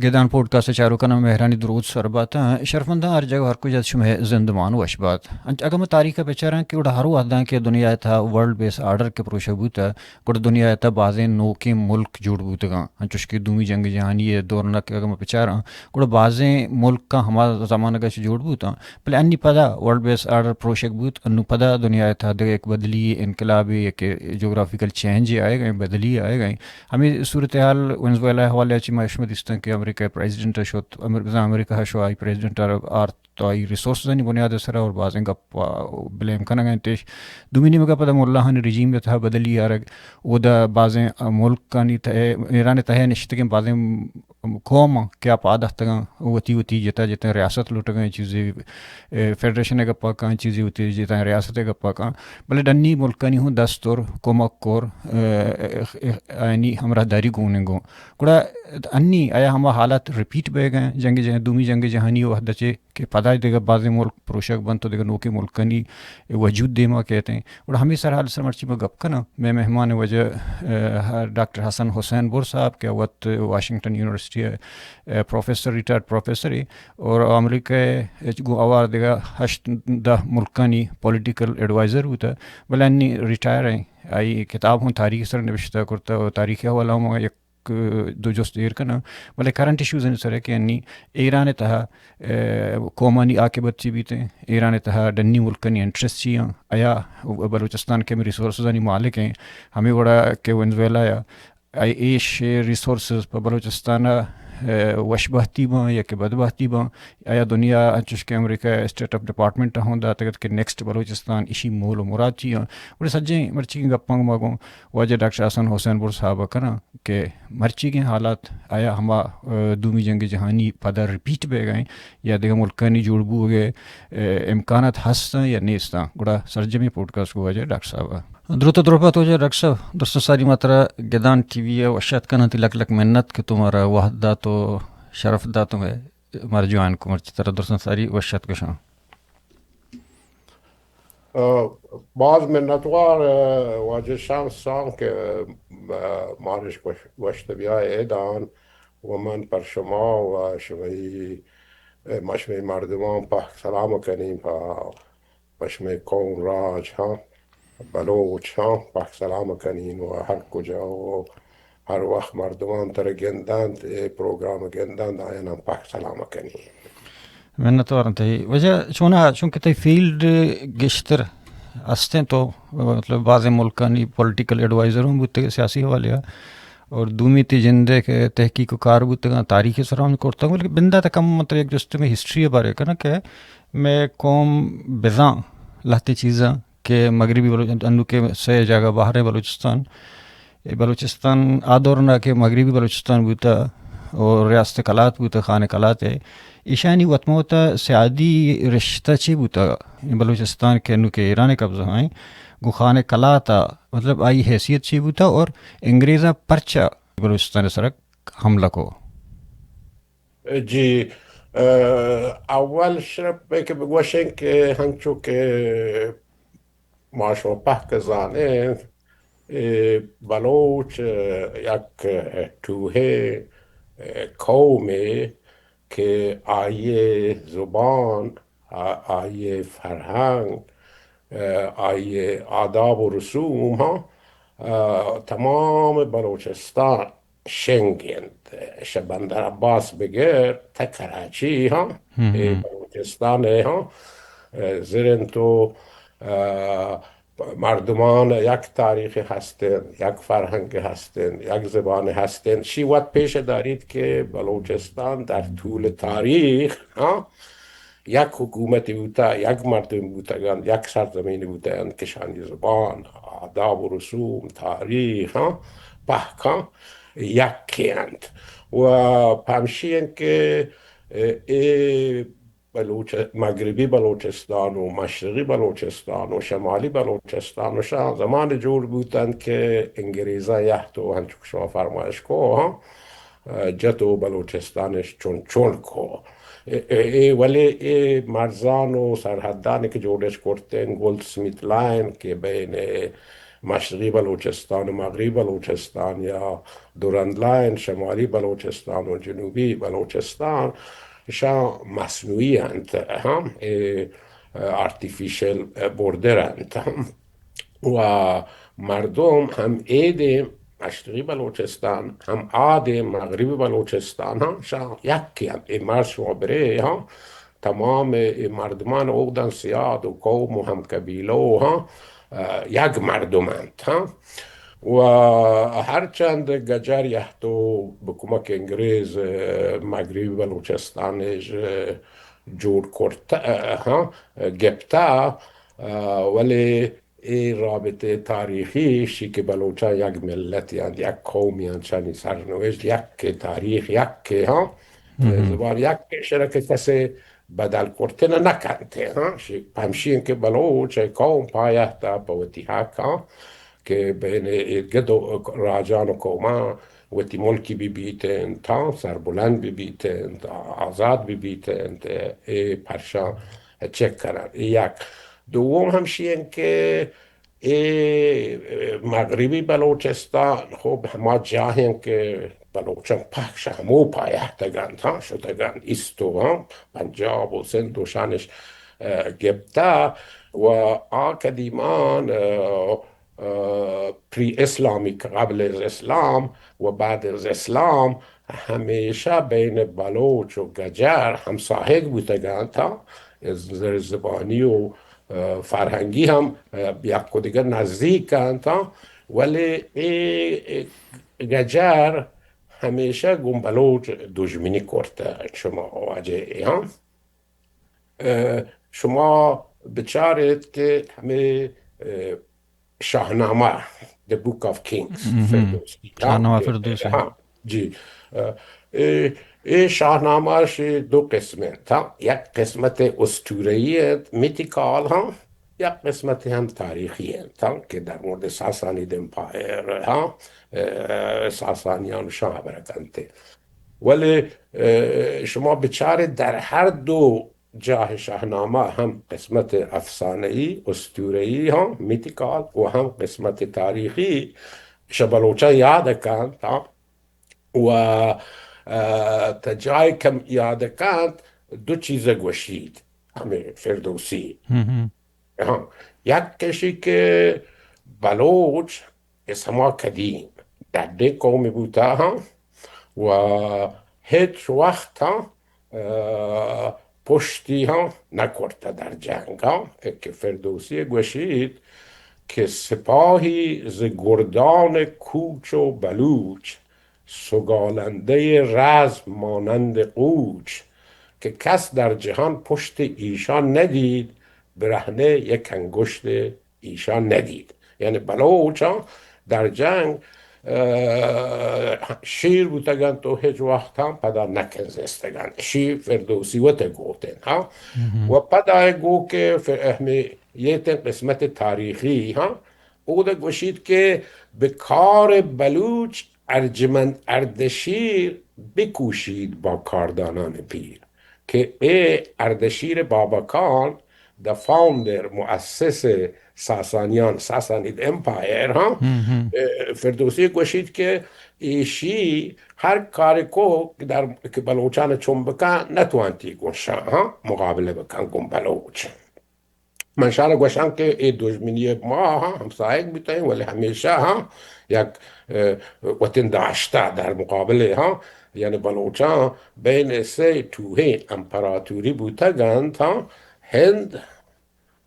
گدان پوڈکاسٹ ءِ چاروکاں مہرانی دروت سر بات۔ شرفمنداں، ہر جگہ ہر کجا شمئے زندمان وش بات۔ انچ اگاں ما تاریخ ءَ بچاراں کہ گڑا ہر وہداں کہ دنیا ءِ تہا ورلڈ پیس آرڈر کہ پروشگ بوتہ، گڑا دنیا ءِ تہا بازیں نوکیں ملک جوڑ بوتگاں۔ انچوش کہ دومی جنگ جہانی ءِ دوران ءَ کہ اگاں ما بچاراں، گڑا بازیں ملکاں ہما زمانگ ءَ چہ جوڑ بوتاں۔ بلے انی پدا ورلڈ پیس آرڈر پروشگ بوت، انو پدا دنیا ءِ تہا دگہ یک بدلی، انقلابے، یک جغرافیکل چینجے آیگ ءَ، بدلی آیگ ءَ۔ ہمے صورتحال ونزویلا ءِ حوالے ءَ چہ ما شما دیستاں کہ امریکہ ءِ پریزیڈنٹ ءَ شت، امر-، بزاں امریکہ ءَ شو آئی پریزیڈنٹ ءَ آرت، تو آئی ریسورسزانی بنیاد ءِ سرا اور بازیں گپ ءَ بلیم کنگ ءَ انت۔ دومی نیمگ ءَ پدا ملاہانی رژیم ءِ تہا بدلی آرگ، اودا بازیں ملکانی تہ، ایران ءِ تہا نشتگیں بازیں قوم کہ آ پاد اتکگاں، وتی وتی جتا جتیں ریاست لوٹگاں، چیزے، اے، فیڈریشن ءِ گپا کاں، چیزے وتی جتیں ریاست ءِ گپا کاں، بلے ڈنی ملکانی ہوں دست اور کمک اور، اے، اے، اے، آیانی ہمراہداری گون انت گوں۔ گڑا انی آیا ہما حالات ریپیٹ بئیگ ءَ انت، جنگ جہ-، دومی جنگ جہانی وہد ءَ چہ کہ پدا دگہ بازیں ملک پروشگ بنت و دگہ نوکیں ملکانی وجود دیما کیت انت۔ گڑا ہمے سرحال سر مرچی ما گپ کناں۔ مئے مہمان واجہ، اے، ڈاکٹر حسن حسین بر صاحب کہ وت واشنگٹن یونیورسٹی ءِ، اے، پروفیسر، ریٹائرڈ پروفیسر اے اور امریکہ ءَ گوں اوار دگہ ہشت دہ ملکانی پولیٹیکل ایڈوائزر بوتہ، بلے انی ریٹائر ایں۔ آئی کتاب ہوں تاریخ سر نوشتہ کرتہ و تاریخ حوالہ ہوں یک دو جست ایر کناں، بلے کرنٹ ایشوز آنی سر ءَ کہ انی ایران ءِ تہا، اے، قومانی عاقبت چی بیت انت، ایران ءِ تہا ڈنی ملکانی انٹرسٹ چی آں، آیا بلوچستان کہ ہمے ریسورسزانی مالک ایں، ہمے وڑا کہ ونزویلا ءَ، آئی ایش ریسورسز پہ بلوچستان ءَ، اے، وش بہتی باں یا کہ بد بہتی باں، آیا دنیا انچوش کہ امریکہ اسٹیٹ آف ڈپارٹمنٹ ءَ ہوں داتگ ات کہ نیکسٹ بلوچستان ایشی مول و مراد چی آں؟ گڑا سجیں مرچیگیں گپاں ما گوں واجہ ڈاکٹر حسن حسین بر صاحب ءَ کناں کہ مرچیگیں حالات آیا ہما، اے، دومی جنگ جہانی پدا ریپیٹ بئیگ ءَ انت یا دگہ ملکانی جوڑ بوگ ءِ، اے، امکانات ہست انت یا نیست انت؟ گڑا سرجمیں پوڈکاسٹ گوں واجہ ڈاکٹر صاحب ءَ۔ دروت و درہبات واجہ ڈاکٹر صاحب، درستاں ساری ما ترا گدان ٹی وی ءَ وش آتک کناں، تئی لک لک منت کہ تو مارا وہد دات و شرف دات و مئے مارا جوائن کو، مرچی ترا درستاں ساری وش آتک گشاں۔ ء، باز منتوار، ء، واجہ شمس سانگ کہ، ء، مارش گوش-، گوشت بیائے اے دان و من پر شما و شمئی، ء، ما شمئی مردمان پاک سلام کنیں پہ، پہ شمئی قوم راج ہاں، بلوچ ہاں، پاک سلام کنیں و ہر کجا و ہر وخت مردمان ترا گندنت، اے پروگرام گندنت، آیاناں پاک سلام کنیں۔ منتواراں تئی۔ واجہ چونا، چونکہ تئی فیلڈ گیشتر استیں تو، مطلب، بازیں ملکانی پولیٹیکل ایڈوائزر ہوں بوتگ سیاسی حوالے ء، اور دومی تئی جندے کہ تحقیق و کار بوتگاں، تاریخ سرا ہم کرتگ، بلکہ بندات کم مطلب یک جستے میں ہسٹری بارے کناں کہ مئے قوم بزاں لہتیں چیزاں کہ مغربی بلوچ-، انو کہ سئے جاگہ بہریں بلوچستان، اے بلوچستان آ دور نا کہ مغربی بلوچستان بوتا اور ریاست قلات بوتا، خان قلات ہے۔ ایشانی وت ما وتا سیادی رشتہ چی بوتا؟ بلوچستان کہ انو کہ ایران قبضہ ہیں، گو خان قلات آ، مطلب، آئی حیثیت چی بوتا اور انگریزاں پرچا بلوچستان سرک حملہ کو؟ جی، ء، اول شرپ کہ بگوشیں کہ ہنچو کہ ما شما پہک زانیں، اے بلوچ یک ٹوہے قومے کہ آئی زبان، آ-، آئی فرہنگ، آئی آداب و رسوم ہاں، تمام بلوچستان شنگ انت۔ شہ بندر عباس بگر تا کراچی ہاں، ہم، اے ہم۔ بلوچستان ہاں، زر انت و، مردمان یک تاریخ ہستن، یک فرہنگ ہستن، یک زبان ہستن۔ شی وت پیش داریت کہ بلوچستان در طول تاریخ، ہاں، یک حکومتی بوتا، یک مردم بوتگن، یک سرزمین بوتگن کہ شانی زبان، آداب و رسوم، تاریخ، ہاں، پہکاں یکے انت۔ و پمشی انت کہ اے بلوچ-، مغربی بلوچستان و مشرقی بلوچستان و شمالی بلوچستان و شاہ زمان جوڑ بوتن کہ انگریزاں یہت و ہنچو کہ شما فرمائش کو، ہاں، جت و بلوچستانش چون چون کو۔ اے، اے، اے، ولی اے مرزان و سرحدان کہ جوڑش کرتن گولڈ سمیت لائن کہ بین مشرقی بلوچستان و مغربی بلوچستان یا دو رند لائن، شمالی بلوچستان و جنوبی بلوچستان، شان مصنوعی انت، ہاں، اے آرتیفیشل بوردر انت، ہاں. و مردم ہم اے دیم مشرقی بلوچستان، ہم آ دیم مغربی بلوچستان، ہاں، شان یکے انت. اے مرد شما برے، ہاں، تمام اے مردمان اوگدن سیاد و قوم و ہم قبیلہ و، ہاں، اه، یک مردم انت، ہاں. و ہرچند گجر یہتو بہ کمک انگریز، اه، مغربی بلوچستان اش، اه، جوڑ کرتا، اه، ہاں، گپتا، اه، ولی اے رابطہ تاریخی شی کہ بلوچاں یک ملتی انت، یک قومی انت، شانی سرنوشت یکے، تاریخ یکے، ہاں، زبان یکے، شرا کہ کسے بدل کرتن نہ کنت، ہاں. شی پمشی انت کہ بلوچ قوم پایہتا پہ وتی حق، ہاں، کہ بین اے گد و راجان و قومان وتی ملکی بہ بیت انت، ہاں، سربلند بہ بیت انت، آزاد بہ بیت انت، اے پرشان چک کنن. اے یک. دوم ہمشی انت کہ اے مغربی بلوچستان، خب، ہما جاہیں کہ بلوچاں پخش ہمو پایہتگنت، ہاں، شتگنت، ایستو، ہاں، پنجاب و سندھ و شانش، اه، گپتا و آ قدیمان، اه، اه، پری اسلامی، قبل از اسلام و بعد از اسلام، ہمیشہ بین بلوچ و گجر ہمساہگ بوتگنت، ہاں، ز-، زبانی و، اه، فرہنگی ہم، اه، یک و دگر نزدیک انت، ہاں، ولی اے گجر ہمیشہ گوں بلوچ دژمنی کرتہ. شما واجہ، ہاں، اه، شما بچاریت کہ ہمے، اه، شاہنامہ، The Book of Kings، Firdausi, ہاں، شاہنامہ فردوسی. ہاں، جی. اه، اے، اے شاہنامہ شی دو قسم انت، ہاں. یک قسمت اسطورہ‌ای انت، میتیکال، ہاں، یک قسمت ہم تاریخی انت، ہاں، کہ در مورد ساسانید امپائر، ہاں، اه، ساسانیان شان ہبر کنت. ولی، اه، شما بچارے در ہر دو جاہ شاہنامہ ہم قسمت افسانہ‌ای، اسطورہ‌ای، ہاں، میتیکال، و ہم قسمت تاریخی شہ بلوچاں یاد کنت، ہاں، و، اه، تا جاہے کم یاد کنت، دو چیز گوشیت ہمے فردوسی. ہاں، یک کشی کہ بلوچ اس ہما قدیم ڈڈیں قومی بوتا، ہاں، و ہچ وقت، ہاں، اه، پشتی، ہاں، نکرتا در جنگ، ہاں. کہ فردوسی گوشیت کہ سپاہی ز گردان کوچ و بلوچ، سگالندهٔ رزم مانند قوچ، که کس در جهان پشت ایشان ندید، برهنه یک انگشت ایشان ندید. یعنی بلوچاں در جنگ، اه، شیر بوتگنت و ہچ وقت ہم پدا نکنزستگنت. شی فردوسی وت گوتن، ہاں. و پدا گو کہ ف-، اہمیتیں قسمت تاریخی، ہاں، اود گوشیت کہ به کار بلوچ ارجمند اردشیر، بکوشید با کاردانان پیر. کہ اے اردشیر بابکان، the founder، مؤسس ساسانیان، ساسانید امپائر، ہاں، اه، فردوسی گوشیت کہ ایشی ہر کاری کو کہ در، کہ بلوچان چون بکن، نتوانتی گون شان، ہاں، مقابله بکن گون بلوچ. من شان گوشان کہ اے دژمنی ما، ہاں، ہمساہگ بوتیں، ولی ہمیشہ، ہاں، یک، اه، وطن داشتہ در مقابلے، ہاں، یعنی بلوچاں بین سے ٹوہیں امپراتوری بوتگنت، ہاں، ہند،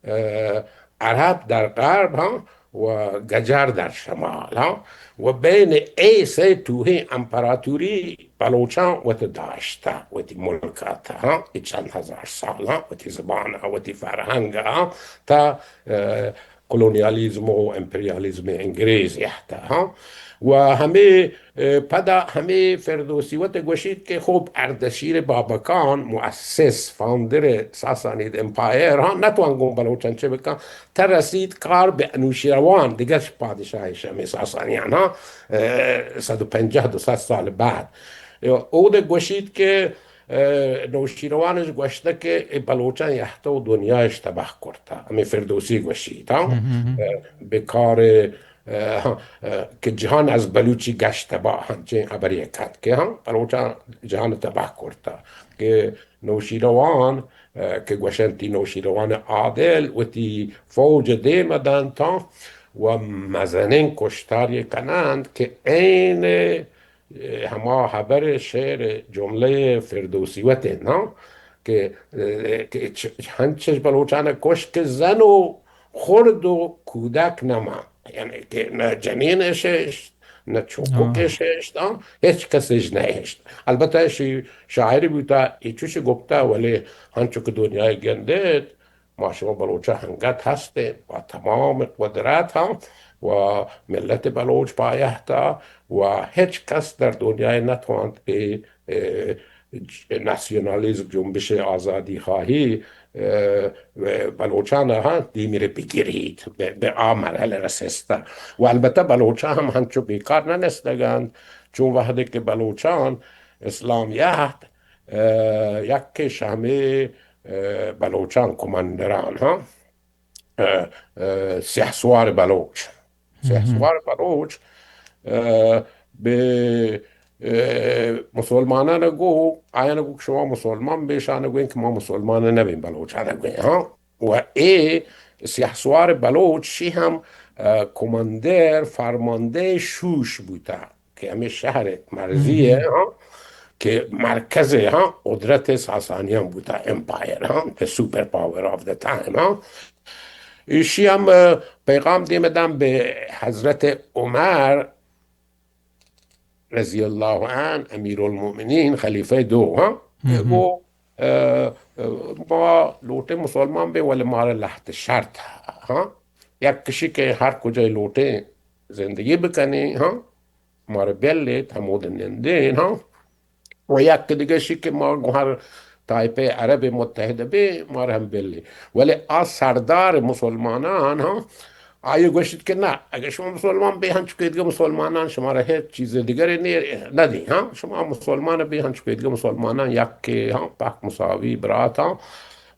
اه، عرب در غرب، ہاں، و گجر در شمال، ہاں، و بین اے سے ٹوہیں امپراتوری بلوچاں وت داشتہ، وتی ملک ء تہا، اے چند ہزار سالاں وتی زبان ء، وتی فرہنگ ء، تا، اه، کولونیالیزم و امپریالیزم انگریز ء تہا. و ہمے، اه، پدا ہمے فردوسی وت گوشیت کہ خوب اردشیر بابکان، مؤسس، فاؤنڈر ساسانید امپائر، ہاں، نتوان گون بلوچاں چہ بکن، تا رسید کار به انوشیروان، دگہ پادشاہ شہ ہمے ساسانیان، ہاں، اه، صد و پنجاہ دو صد سال بعد. اود گوشیت کہ اه، نوشیروانش گوشتہ کہ اے بلوچاں یہتہ و دنیایش تباہ کرتہ، ہمے فردوسی گوشیت، ہاں؟ اه، بکار، اه، ہاں، اه، کہ جہان از بلوچی گشت تباہ، ہنچیں ہبرے کت کہ ہاں، بلوچاں جہان تباہ کرتہ کہ نوشیروان، اه، کہ گوشنتی نوشیروان عادل وتی فوج دیم دنت و مزنیں کشتاری کنند کہ عین ہما ہبر، شعر، جملہ فردوسی وت انت، ہاں، کہ، کہ چ-، ہنچش بلوچان کشت کہ زن و خرد و کودک نہ مان، یعنی کہ نہ جنین اش اشت، نہ چوکک اش اشت، ہاں، ہچ کس اش نہ اشت۔ البتہ شی شاعر بوتا، ای چوش گپتا، ولی ہنچو کہ دنیا گندیت، ما شما بلوچ انگت ہستیں با تمام قدرت ہم و ملت بلوچ پایہتا و ہچ کس در دنیا نتوانت اے، اے، ج-، ناسیونالیزم، جنبش آزادی خواہی، اے، و بلوچان ہم دیمیر بگیریت، بہ، بہ آ مرحلہ رسیستہ۔ و البتہ بلوچان ہم ہنچو بیکار نہ نستگند، چون وہدے کہ بلوچان اسلام یہت، اے، یکے شہ ہمے، اے، بلوچان کمانڈران، ہاں، اے، اے، سیاہ سوار بلوچ۔ سیاہ سوار بلوچ، اے، بہ، اے، مسلمانان گو، آیان گو کہ شما مسلمان بے، شان گوین کہ ما مسلمان نبین، بلوچان گوین، ہاں۔ و اے سیاہ سوار بلوچ شی ہم، اے، کماندر، فرماندہ شوش بوتا۔ کہ ہمے شہر مرزی ہے، ہاں، کہ مرکز ہے، ہاں، قدرت ساسانیان بوتا، امپائر، ہاں، the super power of the time، ہاں۔ ایشی ہم، اے، پیغام دیم دن بہ حضرت عمر رضی اللہ عنہ، امیر المؤمنین، خلیفہ دو، ہاں، کہ وہ، اے، اے، ما لوٹیں مسلمان بے، ولی مارا لہت شرط، ہاں، یک کشی کہ ہر کجا لوٹیں زندگی بکنیں، ہاں، مارا بلیت، ہمود نندین، ہاں۔ و یک دگہ شی کہ ما گوہر طائفہ عرب متحد بے، مارا ہم بلی۔ ولی آ سردار مسلمانان، ہاں، آئی گوشت کہ نہ، اگر شما مسلمان بے ہنچ کہ دیگہ مسلمانان شما را ہیچ چیز دیگری نہ، نہ دی، ہاں، شما مسلمان بے ہنچ کہ دیگہ مسلمانان یک کہ، ہاں، پاک مساوی برات، ہاں۔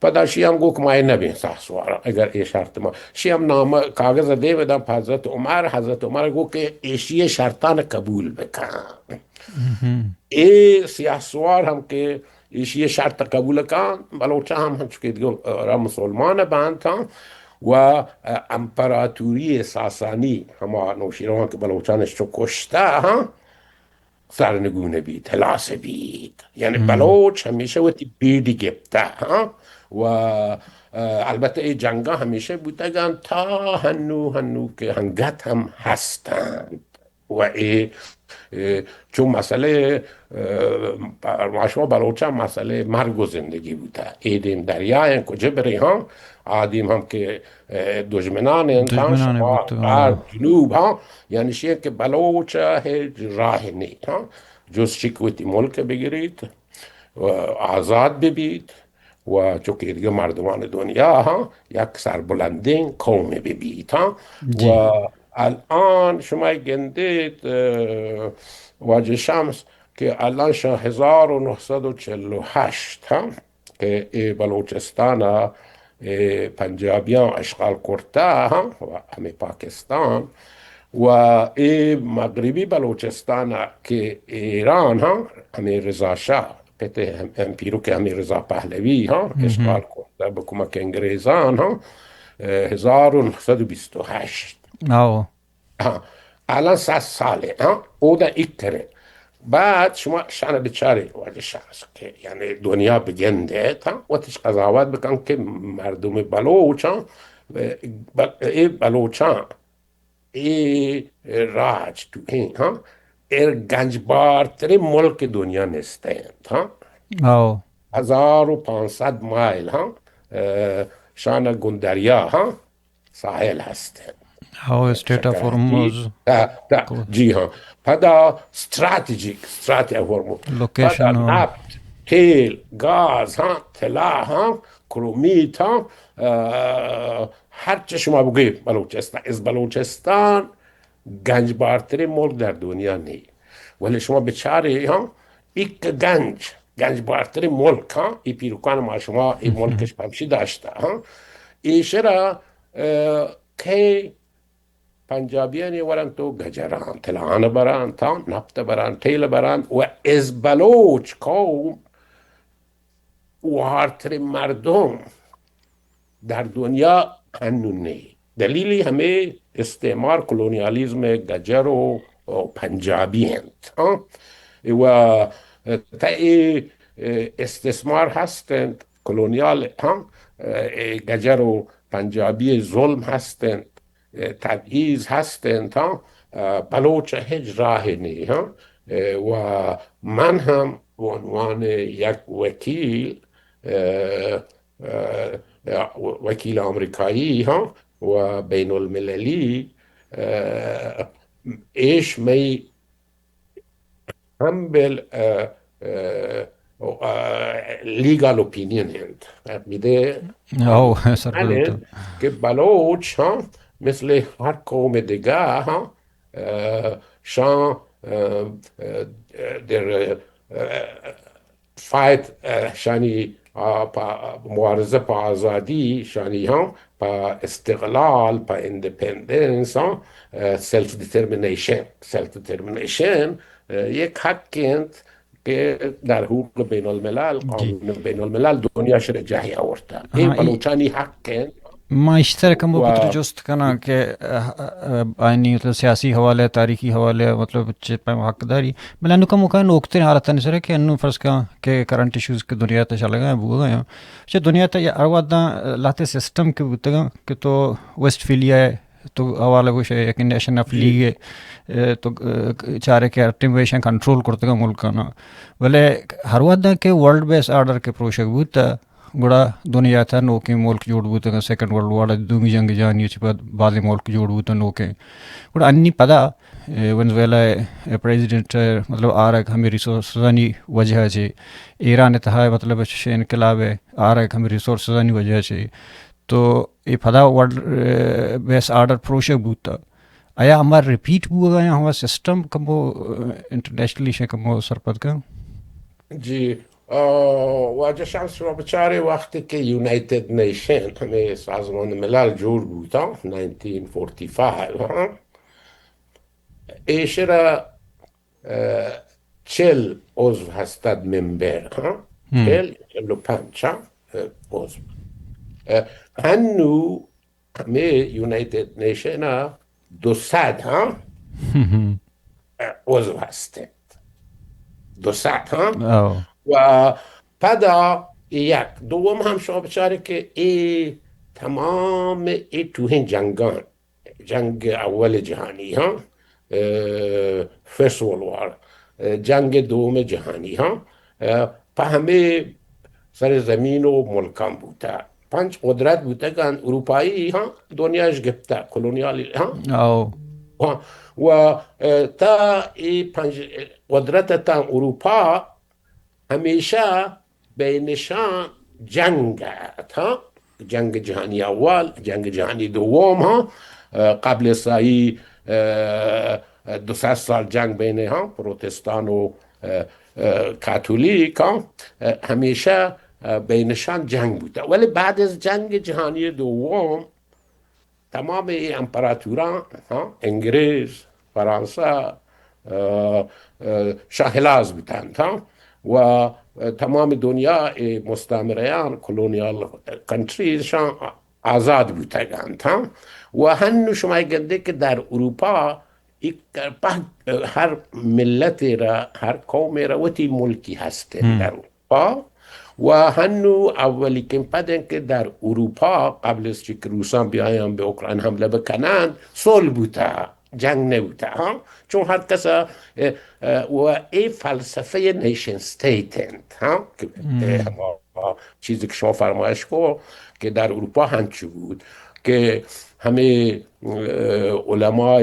پدا شی ہم گو کہ ما نہ بیں سیاہ سوار، اگر اے شرط ما، شی ہم نامہ کاغذ دے بدن پہ حضرت عمر، حضرت عمر گو کہ ایشی شرطان قبول بکن۔ اے سیاہ سوار ہم کہ ایشی شرط قبول کن، بلوچاں ہم ہنچو کہ دیگہ را مسلمان بنت، ہاں، و امپراتوری ساسانی ہما نوشیروان کہ بلوچانش چو کشتہ، ہاں، سرنگون بیت، ہلاس بیت۔ یعنی بلوچ ہمیشہ وتی بیڑی گپتہ، ہاں، و، اه، البتہ اے جنگاں ہمیشہ بوتگاں تا ہنو، ہنو کہ ہنگت ہم ہستند۔ و اے، اے چو مسئلہ، اه، ما شما بلوچاں مسئلہ مرگ و زندگی بوتہ۔ اے دیم دریا ہیں کجا برے، ہاں، آ دیم ہم کہ، اه، دژمنان ہیں، ہاں، دژمنان ہیں شما بوتہ، ہاں۔ غرب، جنوب، ہاں، یعنی شی کہ بلوچ ہے راہ نہیں، ہاں، جز شی کہ وتی ملک بگریت، و آزاد ببیت و چو کہ دیگہ مردمان دنیا، ہاں، یک سربلندیں قومے ببیت، ہاں۔ جی۔ و الان شما گندیت، اه، واجہ شمس، کہ الان شہ ہزار و نہصد و چل و ہشت، ہاں، کہ اے بلوچستان ء اے پنجابیاں اشغال کرتہ، ہاں، و ہمے پاکستان و اے مغربی بلوچستان ء کہ ایران، ہاں، ہمے رضا شاہ، پت ہم، ہم پیرک ہمے رضا پہلوی، ہاں، اشغال کرتہ بہ کمک انگریزان، ہاں، ہزار و نہصد و بیست و ہشت۔ آو۔ ہاں، الان صد سال ہے، ہاں، اودا ایک کرے۔ بعد شما شان بچارے واجہ شمس کہ یعنی دنیا بگندے، ہاں، وتش قضاوت بکن کہ مردم بلوچ، ہاں، ب-، اے بلوچاں، اے راج تو ہیں، ہاں، ایر گنج بار ترین ملک دنیا نستے ہیں، ہاں۔ آو۔ ہزار و پانصد مائل، ہاں، اے، شان گون دریا، ہاں، ساحل ہست۔ ہاؤ، اسٹریٹ آف ہرمز۔ تا، تا، جی ہاں۔ پدا strategic, strait of Hormuz. Location پدا ہاں۔ نفت، تیل، گاز ہاں، طلا ہاں، کرومیت ہاں، آ، ہر چی شما بگوی بلوچستان۔ از بلوچستان گنج بارترین ملک در دنیا نی۔ ولی شما بچاری ہاں، ایک گنج گنج بارترین ملک، ہاں، ای پیرکان ما شما ای ملکش پمشی داشتہ، ہاں. ایشرا، اه، کئے پنجابیانی ورنت و گجران، تلان بران، تا نفت بران، تیل بران و از بلوچ قوم وارترین مردم در دنیا ہنو نی. دلیلی ہمے استعمار، کلونیالیزم گجر و، و پنجابی انت. ہاں؟ و تا اے استثمار ہست انت، کلونیال، ہاں، اے گجر و پنجابی ظلم ہست انت، تبعیض ہست انت، ہاں، بلوچ ہچ راہ نی، ہاں. و من ہم به عنوان یک وکیل، اه، اه، وکیل آمریکایی، ہاں، و بین المللی، اه، ایش مئی ہمبل، اه، اه، اه، لیگل اوپینین انت. میدے او، سرپد انت بوتاں. کہ بلوچ، ہاں، مثل ہر قوم دگہ، ہاں، اه، شان، اه، اه، در، اه، فائٹ، اه، شانی، آ، پا، مبارزہ پہ آزادی شانی، ہاں، پہ استقلال، پہ انڈیپینڈنس، ہاں، اه، سیلف ڈیٹرمنیشن، سیلف ڈیٹرمنیشن، اه، یک حق انت کہ در حقوق بین الملل، جی. قانون بین الملل دنیا شر جاہی آورتا. اے ہاں، اے بلوچانی حق انت. ما اشتر کمو و پتر جست کناں کہ، اه، اه، آئینی، مطلب، سیاسی حوالے، تاریخی حوالے، مطلب، چہ پیم حق داری. بلے انو کمو کن نوکتر حالتانی سر کہ انو فرض کن کہ کرنٹ ایشوز کہ دنیا تا چلگا ہیں، بوگا ہیں. چہ دنیا تا ہر وقت داں لہتے سسٹم کہ بوتگا کہ تو ویسٹ فیلیا ہے، تو حوالہ گوش ہے کہ نیشن آف لیگ ہے، اه، تو، اه، چارے کہ ہر ٹیم ویشن کنٹرول کرتگا ملکانا. بلے ہر وہد کہ ورلڈ بیس آرڈر کہ پروشگ بوتا، گڑا دنیا تا نوکیں ملک جوڑ بوتگا، سیکنڈ ورلڈ وار، دومی جنگ جہانی چہ پد بازیں ملک جوڑ بوتا نوکیں. گڑا انی پدا، اه، ونزویلا ء پریزیڈنٹ، اه، مطلب، آرگ ہمیں ریسورسزانی وجہ چہ، ایران تہا، مطلب، چشیں انقلاب ء آرگ ہمیں ریسورسزانی وجہ چہ، تو اے پدا ورلڈ، اه، بیس آرڈر پروشگ بوتا. آیا ہما ریپیٹ بوگا یا ہما سسٹم کمو، اه، انٹرنیشنلی شے کمو سرپد کن؟ جی، اه، واجہ شمس، شما بچارے وقتی کہ یونائیٹڈ نیشن، ہمیں سازمان ملل جوڑ بوتا، نائنٹین فورٹی فائیو، ہاں، ایشرا، اه، چل عضو ہستد ممبر، ہاں، ہم. چل، چل و پنچ، ہاں، اه، عضو. اه، ہنو ہمے یونائیٹڈ نیشن ء دو سد، ہاں، ہم. عضو ہست انت. دو سد، ہاں. او. و پدا یک دوم ہم شما بچارے کہ اے تمام اے ٹوہیں جنگان، جنگ اول جہانی، ہاں، اه، فرسٹ ورلڈ وار، اه، جنگ دوم جہانی، ہاں، اه، پہ ہمے سر زمین و ملکان بوتہ. پنچ قدرت بوتگان، اروپایی، ہاں، دنیاش گپتہ، کلونیال، ہاں. او. ہاں، و، اه، تا اے پنچ قدرت تا اروپا ہمیشہ بینشان جنگ ات، ہاں. جنگ جہانی اول، جنگ جہانی دوم، ہاں، اه، قبل از آئی، اه، دو سد سال جنگ بین، ہاں، پروتستان و، اه، اه، کاتولیک، ہاں، اه، ہمیشہ، اه، بینشان جنگ بوتہ. ولی بعد از جنگ جہانی دوم تمام اے امپراتوراں، ہاں، انگریز، فرانسہ، اه، اه، شاہ ہلاس بوتنت، ہاں، و، اه، تمام دنیا اے مستعمرہان، کلونیال کنٹریز شان آزاد بوتگ انت، ہاں. و ہنو شما گندے کہ در اروپا یک پہ ہر ملت را، ہر قوم را وتی ملکی ہست انت در اروپا. و ہنو اولی کن پد انت کہ در اروپا قبل از چی کہ روسان بیایان بہ اوکراین حملہ بکنند، صلح بوتہ، جنگ نبوتہ، ہاں. چون ہر کس، اه، اه، و اے فلسفہ نیشن اسٹیٹ انت، ہاں، کہ، اه، ہما چیزی کہ شما فرمائش کو کہ در اروپا ہنچو بود کہ ہمے، اه، علماء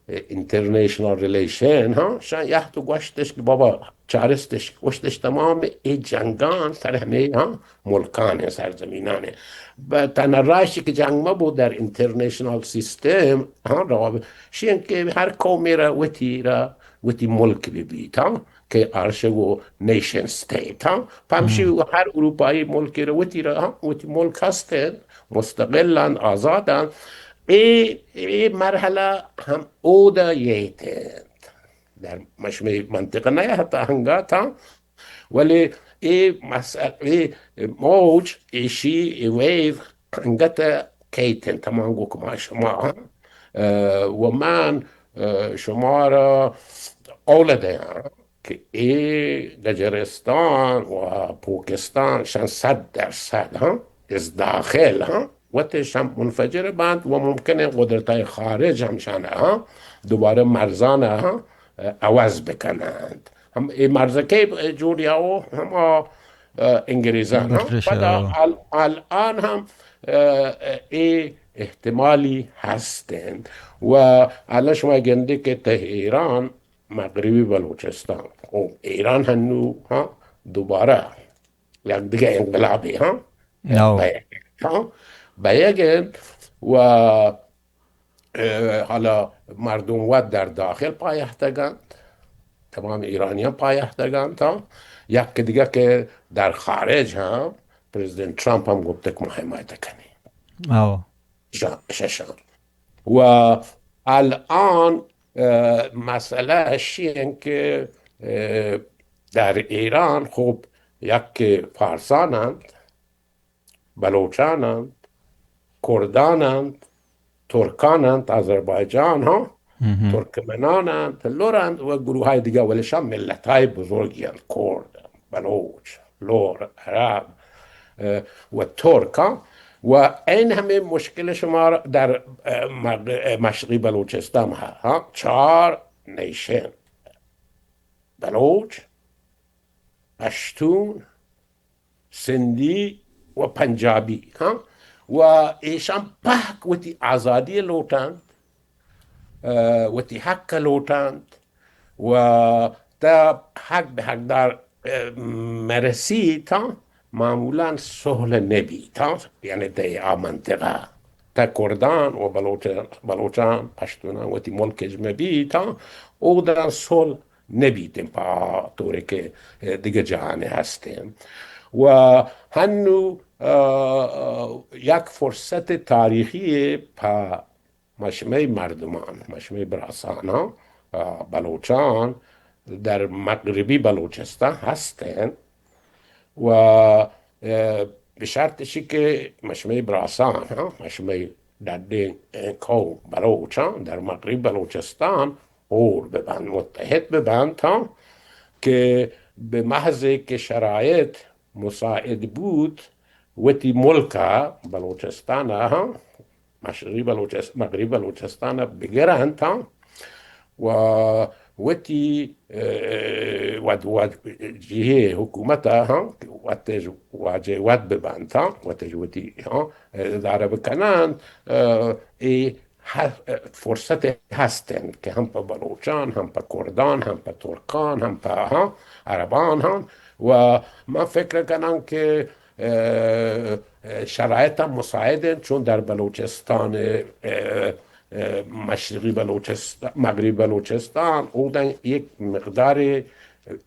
انٹرنیشنل ریلیشن، ہاں، شان یہت و گوشتش کہ بابا چارستش، گوشتش تمام اے جنگان سر ہمے، ہاں، ملکان ہیں، سرزمینان ہیں. ب-، تنہا راہشی کہ جنگ مہ بو در انٹرنیشنل سسٹم، ہاں، رواب-، شین کہ ہر قومی را وتی را، وتی ملک بہ بیت، ہاں. کہ آرشی گو نیشن اسٹیٹ، ہاں، پمشی ہر اروپائی ملک را وتی را، ہاں، وتی ملک ہست انت، مستقل انت، آزاد انت۔ اے، اے مرحلہ ہم اودا ییت انت۔ در مشمے منطقہ نہ حتی ہنگا تھا، ولی اے مسئلہ، اے موج، ایشی، اے ویو انگت کیت انت، تمام گو کہ ما شما، اه، و من، اه، شما را قول دیاں کہ اے گجرستان و پوکستان شان صد درصد، ہاں، از داخل، ہاں، وتش ہم منفجر بنت و ممکن انت قدرت‌های خارج ہم شان، ہاں، دوبارہ مرزان، ہاں، عوض بکنند۔ ہم اے مرزکے جوڑ یا و ہم، اه، انگریزان، ہاں۔ برٹش، پدا ال-، الان ہم، اه، اے احتمالی ہست انت۔ و الان شما گندے کہ تہ ایران مغربی بلوچستان، خب، ایران ہنو، ہاں، دوبارہ یک دگہ انقلابے، ہاں، نو۔ بہ-، ہاں، بیگ انت و، اه، حالا مردم وت در داخل پایحتگ انت، تمام ایرانیان پایحتگ انت، ہاں، یک دگہ کہ در خارج، ہاں، پرزیدنت ترامپ ہم گپتگ ما حمایت کنیں۔ آو۔ شا-، ششان۔ و الان، اه، مسئلہ اشی انت کہ، اه، در ایران خب یک فارسان انت، بلوچان انت، کردان انت، ترکان انت، آذربایجان، ہاں، ترکمنان انت، لر انت و گروہ های دیگه، ولی شان ملت های بزرگی انت، کرد، بلوچ، لر، عرب، اه، و ترک، ہاں. و این همه مشکل شما را در، اه، مغ-، اه، مشرقی بلوچستان ها، ها، چهار نیشن، بلوچ، پشتون، سندھی و پنجابی، ہاں، و ایشان پہک وتی آزادی لوٹانت، اه، وتی حق لوٹانت و تا حق بہ حقدار، اه، مرسی تا معمولاً صلح نبی تا، یعنی تہ آ منطقہ تا کردان و بلوچ-، بلوچان، پشتونان وتی ملک اجمہ بی تا، اودان صلح نبیتیں پہ آ طورے کہ دگہ جاہانے ہستیں. و ہنو، اه، اه، یک فرصت تاریخی پہ مشمئے مردمان، مشمئے براساناں، اه، بلوچان در مغربی بلوچستان ہستیں. و، اه، بہ شرط اشی کہ مشمئے براسان، ہاں، مشمئے ڈڈیں قوم بلوچاں در مغربی بلوچستان ہور ببنت، متحد ببنت، ہاں، کہ بہ محض کہ شرایط مساعد بوت، وتی ملک ء بلوچستان ء، ہاں، مشرقی بلوچست-، مغربی بلوچستان ء بگرنت، ہاں، و وتی، اه، ود-، ود-، جیہے حکومت ء، ہاں، وتش واجہ وت ببنت، ہاں، وتش وتی، ہاں، ادارہ بکننت، اه، اے ہر فرصت ہست انت کہ ہم پہ بلوچان، ہم پہ کردان، ہم پہ ترکان، ہم پہ، ہاں، عربان ہم. و من فکر کناں کہ، اه، اه، شرایط ہم مساعد انت، چون در بلوچستان، اه، اه، مشرقی بلوچستان، مغربی بلوچستان، اودن یک مقدار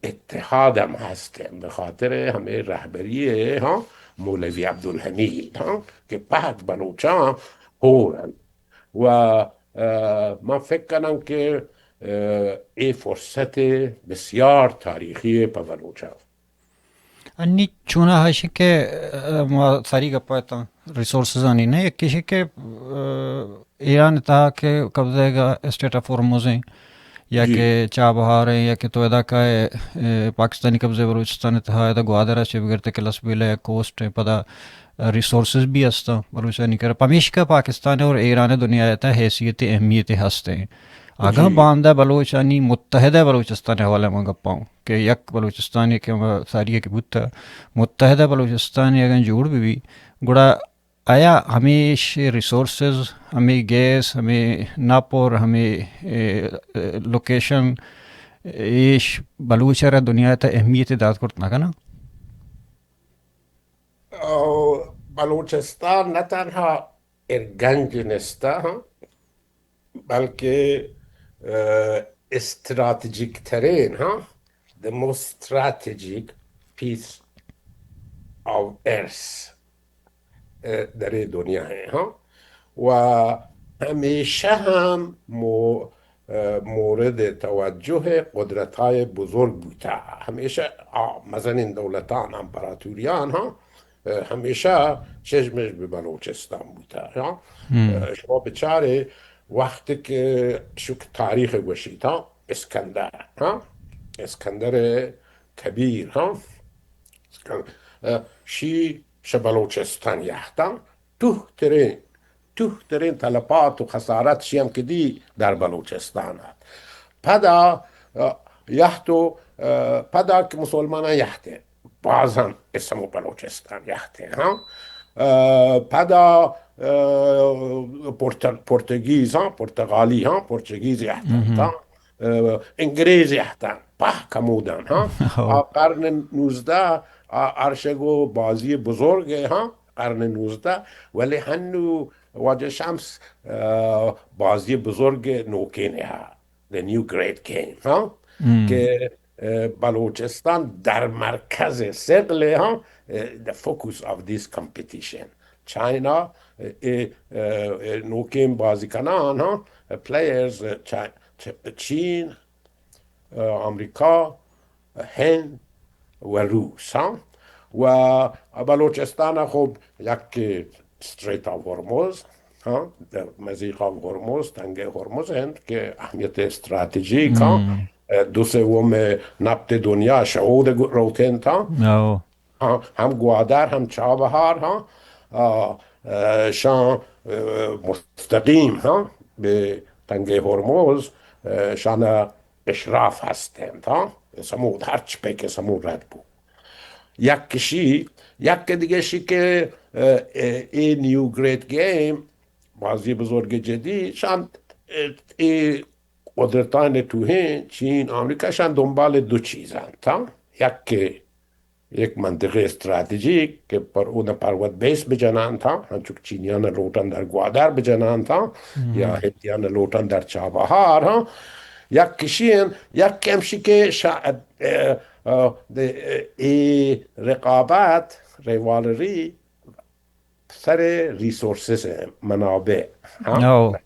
اتحاد ہم ہست انت، بہ خاطر ہمے رہبری، ہاں، مولوی عبدالحمید، ہاں، کہ پہک بلوچان ہور انت. و، اه، من فکر کناں کہ، اه، اے فرصت بسیار تاریخی پہ بلوچاں. انی چونا ہشی کہ، اه، ما ساری گپا اتاں ریسورسز آنی نہ، یکیش کہ، اه، ایران تہا کہ قبضہ گا اسٹیٹ آف ہرمز ہیں، یا جی. کہ چابہار ہیں، یا کہ تو ادا کا ہے، اه، پاکستانی قبضہ بلوچستان تہا ادا گوادر سے بگڑتے کہ لسبیلہ یا کوسٹ ہیں، پدا ریسورسز بھی ہستاں بلوچانی کرا. پمیشکا پاکستان اور ایران دنیا ء تہ حیثیت اہمیت ہست ہیں. اگاں جی. باندہ بلوچانی متحدہ بلوچستان حوالہ ما گپاؤں کہ یک بلوچستان کہ ہم ساری کہ بوتا متحدہ بلوچستان اگاں جوڑ بھی، بھی گڑا آیا ہمیش ریسورسز، ہمیں گیس، ہمیں ناپور، ہمیں، اے، اے، لوکیشن، ایش بلوچ را دنیا تہ اہمیت دات کرت نہ کنا؟ او، بلوچستان نہ تنہا ارگنج نستہ، ہاں، بلکہ، اه، استراتیجک ترین، ہاں، the most strategic piece of earth, اه، در این دنیا ہے، ہاں. و ہمیشہ ہم مو-، اه، مورد توجہ قدرت‌های بزرگ بوتا. ہمیشہ آ مزنین دولتان، امپراتوریان، ہاں، اه، ہمیشہ چشمش به بلوچستان بوتا، ہاں. اه، شما بچارے وقتی که شک تاریخ گوشیتا، اسکندر، ہاں، اسکندر کبیر، ہاں، اه، شی شہ بلوچستان یہتاں، تہترین، تہترین تلفات و خسارت شی ہم کدی در بلوچستان ات. پدا، اه، یہت و، اه، پدا که مسلمانان یہتیں، باز ہم اسمو بلوچستان یہتیں، ہاں. اه، پدا، اه، پرتگ-، پرتگیز، ہاں، پرتگالی، ہاں، پرتگیز یہتاں، ہاں. اه، انگریز یہتاں، پہ کمودان، ہاں. آ قرن نوزدہ، آ ارشگو بازی بزرگ ہے، ہاں، قرن نوزدہ، ولی ہنو واجہ شمس، اه، بازی بزرگ نوکین ہے، the new great game، ہاں، کہ، اه، بلوچستان در مرکز ثقل، ہاں، اه، the focus of this competition. China, اه، اه، اه، نوکین بازی کنان، ہاں، پلیئرز، اه، چا-، چ-، چین، اه، آمریکا، هند و روس، ها. و بلوچستان خب یک استریت آف هرمز، ها، در مضیق آف هرمز، تنگه هرمز هند که اهمیت استراتژیک، ها، اه، دو سوم نفت دنیا شهود روتنت، ها. ها، هم گوادر، هم چابهار، ها، اه، اه، شان، اه، مستقیم، ها، به تنگه هرمز، اه، شان اشراف هستند، ها، سمود، هرچ پیک سمود رد بو. یک کشی، یک دیگه شی که، اه، اه، ای نیو گریت گیم، بازی بزرگ جدی، شان، اه، ای قدرتان توهین، چین، آمریکا، شان دنبال دو چیزان، تا یک که یک منطقه استراتژیک که پر اون پروت بیس بجنان تا، هنچو که چینیان لوٹان در گوادر بجنان تا، یا هندیان لوٹان در چابهار، ها. یک کشی هن، یک کمشی که شا-، اه، اه، ده، اه، ای رقابت، ریوالری، سر ریسورسز، منابع، ها؟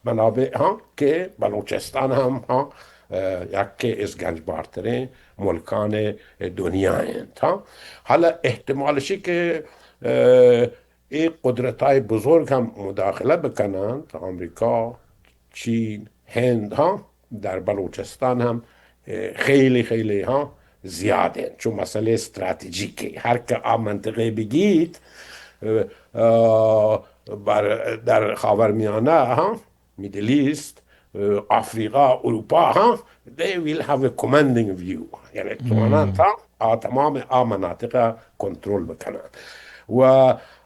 منابع، ها، که بلوچستان هم، ها، اه، یکی از گنجبارترین ملکان دنیا انت، ها. حالا احتمال شی که، اه، ای قدرتای بزرگ هم مداخله بکنند، آمریکا، چین، هند، ها، در بلوچستان هم، اه، خیلی، خیلی، ها، زیاد انت. چون مسئله استراتژیکه. هر که آ منطقه بگیت، اه، اه، بر، در خاورمیانه، ها، میدل ایست، اه، آفریقا، اروپا، ها، they will have a commanding view. یعنی توانان تا آ تمام آ مناطق کنترل بکنن. و،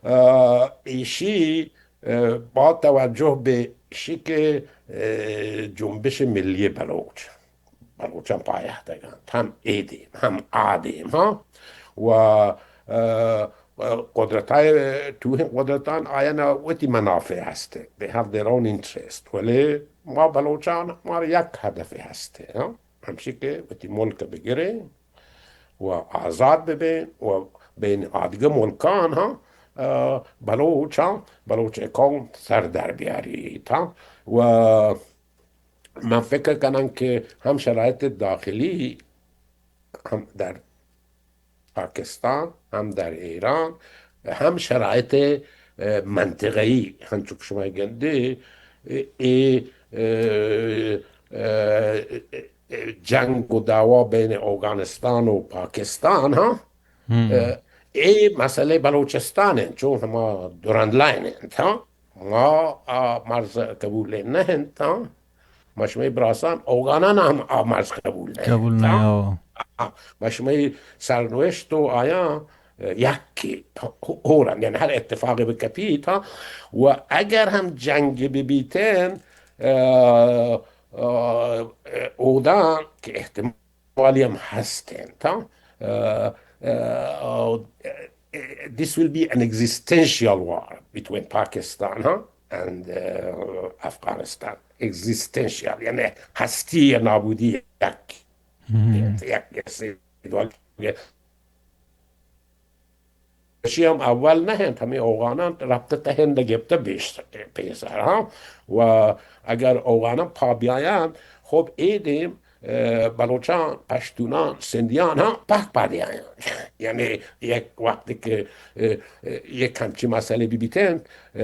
اه، ایشی اه، با توجه به شی که، اه، جنبش ملی بلوچ، بلوچان پایه دگن، هم ای دیم، هم آ دیم، ها. و، اه، قدرتای، توهین قدرتان آیان وتی منافع هسته، they have their own interest، ولی ما بلوچان، مارا یک هدف هسته، ها. همشی که وتی ملک بگیرین و آزاد ببین و بین آدگه ملکان، ها، اه، بلوچان، بلوچ اکاؤنت سر در بیاری تا. و من فکر کنم که هم شرایط داخلی، هم در پاکستان، هم در ایران، هم شرایط، اه، منطقه‌ای، هنچو که شما گندی، اه، ای، اه، اه، اه، جنگ و دعوا بین اوگانستان و پاکستان، ها؟ اه، ای مسئله بلوچستان انت، چون هما دورند لائن انت، ها؟ ما آ مرز قبول نه انت، ها؟ ما شمئے براسان اوگانان ہم آ مرز قبول نہ قبول انت، نہ، ہاں؟ او۔ آ، ما شمئے سرنوشت و آیاں، اه، یکے ہورن، یعنی ہر اتفاقے بکپیت، ہاں؟ و اگر ہم جنگ ببیتن، اه، اه، اودان کہ احتمال والی ہم ہست انت، ہاں؟ اه، اه، this will be an existential war between Pakistan، ہاں، and، اه، Afghanistan. ایگزیستنشیال، یعنی ہستی یا نابودی یک یک، یک، ایشی ہم اول نہ انت، ہمے اوغاناں رپتہ تہ ہند گپتہ بیش پیسر، ہاں۔ و اگر اوغاناں پا بیایاں، خب اے دیم، اه، بلوچاں، پشتوناں، سندیاں ہاں پاک پا دیایاں۔ یعنی یک وقتی کہ، اه، اه، یک ہمچی مسئلے بی بیتنت، اه،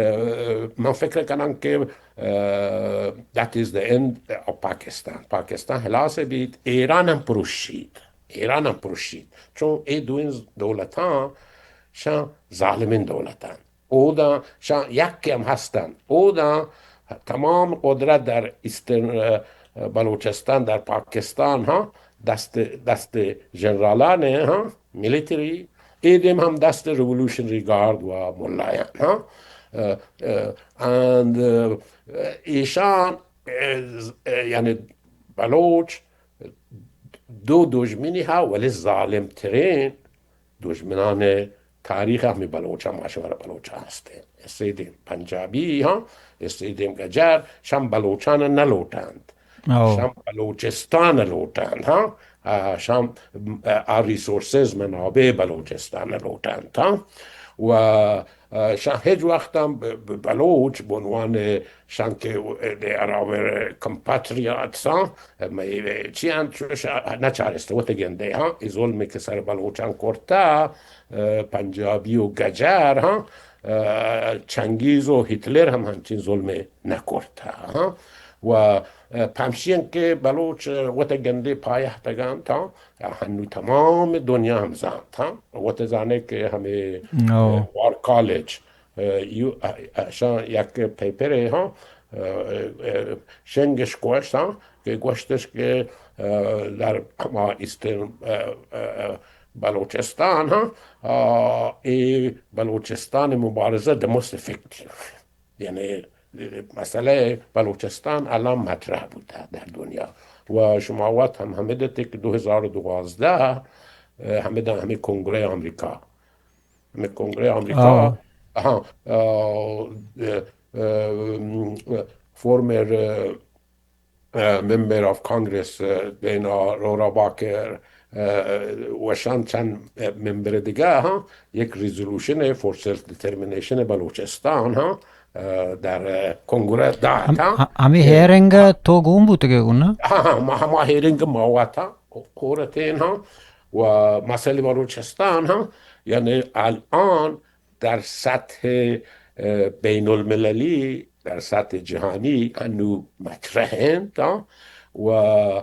من فکر کناں کہ، اه، that is the end of Pakistan. Pakistan ہلاس بیت، ایران ہم پروشیت۔ ایران ہم پروشیت۔ چون اے دوئیں دولتاں شاں ظالمیں دولتاں۔ اوداں شاں یکے ہم ہستن۔ اوداں تمام قدرت در ایسٹرن، اه، بلوچستان، در پاکستان، ہاں، دست، دست جنرالان، ہاں، ملیٹری، اے دیم ہم دست ریولوشنری گارڈ و ملایان، ہاں۔ اه، اه، and، اه، ایشان، اه، اه، یعنی بلوچ دو دژمنی ہا، ولی ظالم ترین دژمنان تاریخ ہمیں بلوچ ہم، ما شمارا بلوچ ہستیں۔ اسے دیم پنجابی ہاں، اسے دیم گجر، شم بلوچان نہ لوٹند۔ او۔ شم بلوچستان لوٹند، ہاں۔ آ، شم، آ، آ ریسورسز، منابع بلوچستان لوٹند، ہاں۔ و، آ، شاں ہچ وقت ہم ب-، ب-، بلوچ بنوان شاں کہ they are our compatriots، ہاں۔ مئے چی انت، چوش نہ چارست وت گندے، ہاں۔ اے ظلم کہ سر بلوچان کرتا، آ، پنجابی و گجر، ہاں۔ آ، چنگیز و ہٹلر ہم ہنچین ظلم نہ کرتا، ہاں۔ و، آ، پمشی انت کہ بلوچ وت گندے پایہ تگان تا، ہنو تمام دنیا ہم زانت، ہاں۔ وت زانے کہ ہمیں، او۔ آ، وار کالج، آ، یو، آ، آ، شان یک پیپرے، ہاں، آ، آ، شنگش گوشت، ہاں، کہ گوشتش کہ، آ، در ہما ایسٹرن، آ، آ، آ، بلوچستان، ہاں، آ، اے بلوچستان مبارزہ the most effective۔ یعنی مسئلہ بلوچستان الان مطرح بوتا در دنیا۔ و شما وت ہم ہمیں دتے کہ دو ہزار و دوازدہ، آ، ہمیں دا ہمیں کنگرہ آمریکا، ہمیں کنگرہ آمریکا، آ۔ ہاں، آ، آ، آ، فورمر، آ، آ، ممبر آف کانگریس، آ، دینا رورا باکر، آ، و شان چند، آ، ممبر دیگہ، ہاں، یک resolution for self determination Balochistan, ہاں، آ، در، آ، کنگرہ دات، ہم-، ہاں۔ ہ-، ہمیں آ، ہیئرنگ تو گون بوتگے گون نا؟ ہاں، ہاں، ما، ہما ہیئرنگ ما وتا کورتین، ہاں، و مسئلہ بلوچستان، ہاں، یعنی الان در سطح، آ، بین المللی، در سطح جہانی انو مطرح انت، ہاں، و، آ،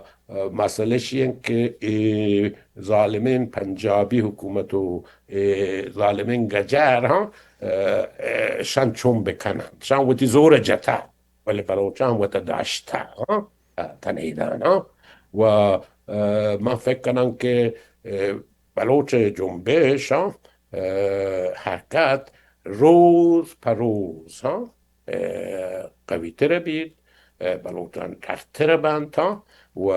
مسئلہ شی انت کہ اے ظالمین پنجابی حکومت و اے ظالمین گجر، ہاں، آ، آ، شان چون بکنن، شان وتی زور جتا، ولی بلوچان وتا داشتا، ہاں، آ، تنیدان، ہاں۔ و، آ، من فکر کنن کہ، آ، بلوچ جنبش، ہاں، آ، حرکت روز پہ روز، ہاں، آ، قوی تر بیت، آ، بلوچان ٹرتر بنت، ہاں، و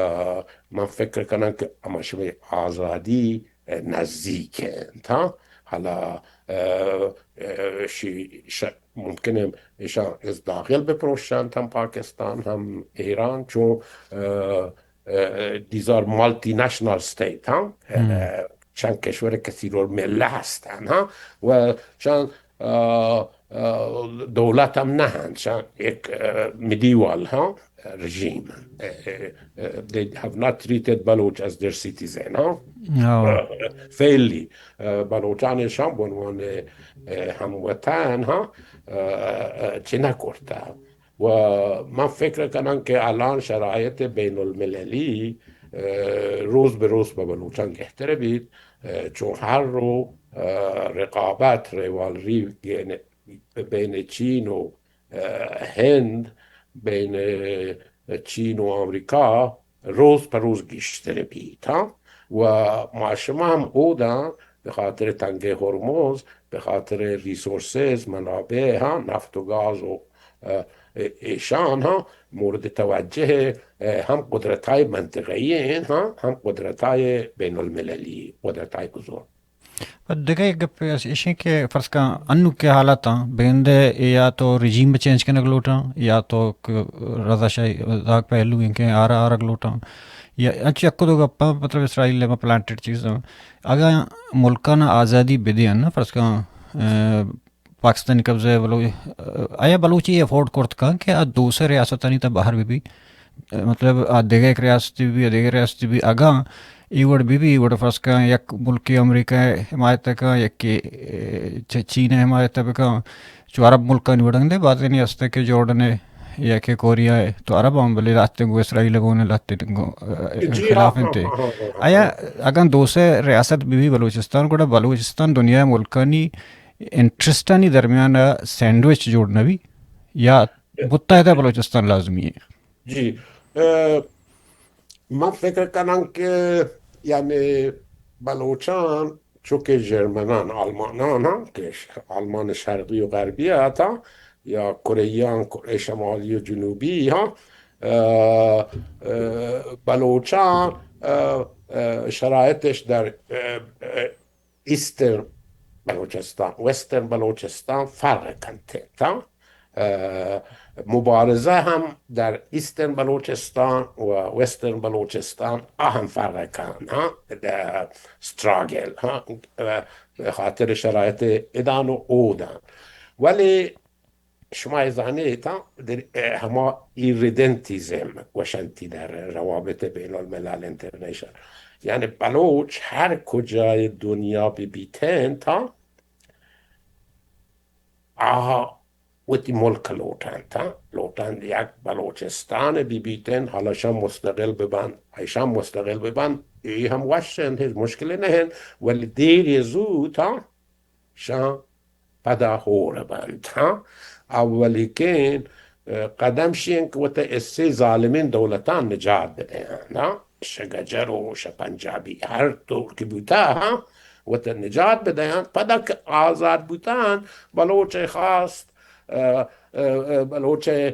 من فکر کنن کہ ہما شمئے آزادی، آ، نزیک انت، ہاں۔ حالا، آ، آ، شی-، ش-، ممکن انت ایشان از داخل بپروشنت، ہم پاکستان، ہم ایران، چون، آ، آ، these are multinational state، ہاں؟ ہم۔ آ، چند کشور کثیر الملہ ہستن، ہاں؟ و چند، آ، آ، دولت ہم نہ انت، چند یک، آ، میڈیوال، ہاں؟ رژیم۔ آ، آ، آ، they have not treated Baloch as their citizen، ہاں؟ ہاں۔ آ، فعلی، آ، بلوچان شان بنوان، آ، ہم وطن، ہاں؟ آ، آ، چی نہ کرتا۔ و من فکر کنان کہ الان شرایط بین المللی، آ، روز بہ روز بہ بلوچان گہتر بیت، آ، چون ہر رو، آ، رقابت، ریوالری بین، بین چین و، آ، ہند، بین چین و آمریکا روز پہ روز گیشتر بیت، ہاں۔ و ما شما ہم اوداں بہ خاطر تنگہ ہرمز، بہ خاطر ریسورسز، منابع، ہاں، نفت و گاز و، آ، ایشان، ہاں، مورد توجہ، آ، ہم قدرت‌های منطقه‌ای انت، ہاں، ہم قدرت‌های بین المللی، قدرت‌های بزرگ۔ پہ دگہ یک گپے است، ایشیں کہ فرض کن انو کہ حالتاں بیندے یا تو رژیم چینج کنگ لوٹاں یا تو ک-، رضا شاہی داگ پہلو ہیں کہ آرا آرگ لوٹاں۔ یا انچو یک دو گپاں، مطلب اسرائیل ءِ پلانٹڈ چیز، اگاں ملکاں آزادی بدیان نا، فرض کن، آ، پاکستانی قبضہ ءَ بلو-، آیا بلوچی افورڈ کرت کن کہ آ دو سے ریاستانی تہ بہر بہ بی؟ مطلب، آ دگہ یک ریاستے بہ بی، آ دگہ ریاستے بہ بی، اگاں اے وڑ بہ بی، وڑ فرض کن یک ملکے امریکہ ءِ حمایت ءَ کن، یکے، اے، چہ چین ءِ حمایت ءَ بہ کن، چو عرب ملکانی وڑ انگت بازینے ہست کہ جورڈن ءِ یا کہ کوریا ءِ، تو عرب ہم بلے لہتیں گوں اسرائیل ءَ گون، لہتیں گوں، اے، جی، خلاف ہاں، انت۔ ہاں، ہاں، ہاں، ہاں، آیا ہاں۔ اگاں دو سے ریاست بہ بی بلوچستان، گڑا بلوچستان دنیا ءِ ملکانی انٹرسٹانی درمیان ءَ سینڈوچ جوڑ نہ بی یا متحدہ بلوچستان لازمی ہے؟ جی، اے، من فکر کناں کہ یعنی بلوچان چو کہ جرمنان، آلمانان ہاں کہ ش-، آلمان شرقی و غربی آتا یا کره‌یان، کره شمالی و جنوبی ہاں، اے، اے، بلوچان، اے، اے، شرایطش در، اے، اے، ایسترن بلوچستان، ویسترن بلوچستان فرق کنت انت، ہاں؟ اے، مبارزہ ہم در ایسترن بلوچستان و ویسترن بلوچستان آ ہم فرق کن، ہاں؟ در استراگل، ہاں؟ اے، بہ خاطر شرایط ادان و اودان۔ ولی شما زانیت، ہاں، در، اے، ہما ایریڈنتیزم گوشنتی در روابط بین الملل انٹرنیشنل، یعنی بلوچ ہر کجای دنیا بہ بیتنت، ہاں، آ وتی ملک لوٹنت، ہاں، لوٹنت یک بلوچستان بہ بیتنت، حالا شان مستقل ببنت، ایشان مستقل ببنت، اے ہم وش انت، ہچ مشکلے نہ انت، ولی دیر یا زوت، ہاں، شان پدا ہور بنت، ہاں۔ اولیکین، اے، قدم شین کہ وتا اسے ظالمین دولتان نجات بدیان، ہاں۔ شہ گجر و شہ پنجابی ہر طور کہ بوتا، ہاں، وتا نجات بدیان۔ پدا کہ آزاد بوتان، بلوچ خواست، اے، اے، اے، بلوچ، اے،